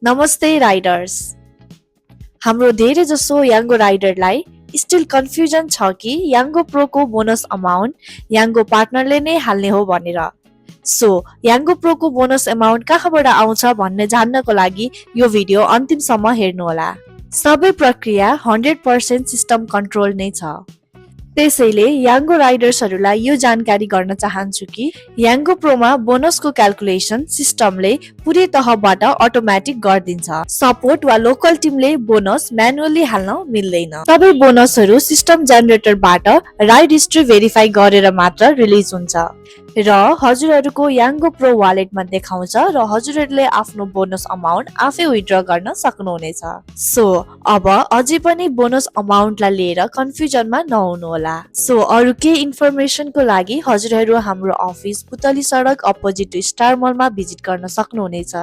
नमस्ते राइडर्स। हाम्रो धेरै जसो याङ्गो राइडरलाई स्टिल कन्फ्युजन छ कि याङ्गो प्रोको बोनस अमाउन्ट याङ्गो पार्टनरले नै हाल्ने हो भनेर। सो याङ्गो प्रोको बोनस अमाउन्ट कहाँबाट आउँछ भन्ने जान्नको लागि यो भिडियो अन्तिमसम्म हेर्नुहोला। सबै प्रक्रिया 100% सिस्टम कन्ट्रोल नै छ। त्यसैले याङ्गो राइडर्सहरूलाई यो जानकारी गर्न चाहन्छु कि याङ्गो प्रोमा बोनसको क्याल्कुलेसन सिस्टमले पुरै तहबाट अटोमेटिक गरिदिन्छ। सपोर्ट वा लोकल टिमले बोनस म्यानुअली हाल्न मिल्दैन। सबै बोनसहरू सिस्टम जेनेरेटरबाट राइड हिस्ट्री भेरिफाई गरेर मात्र रिलिज हुन्छ र हजुरहरूको याङ्गो प्रो वालेटमा देखाउँछ र हजुरहरूले आफ्नो बोनस अमाउन्ट आफै विथड्र गर्न सक्नुहुनेछ। सो अब अझै पनि बोनस अमाउन्टलाई लिएर कन्फ्युजनमा नहुनुहोला। सो अरू केही इन्फर्मेसनको लागि हजुरहरू हाम्रो अफिस पुतली सडक अपोजिट स्टार मलमा भिजिट गर्न सक्नुहुनेछ।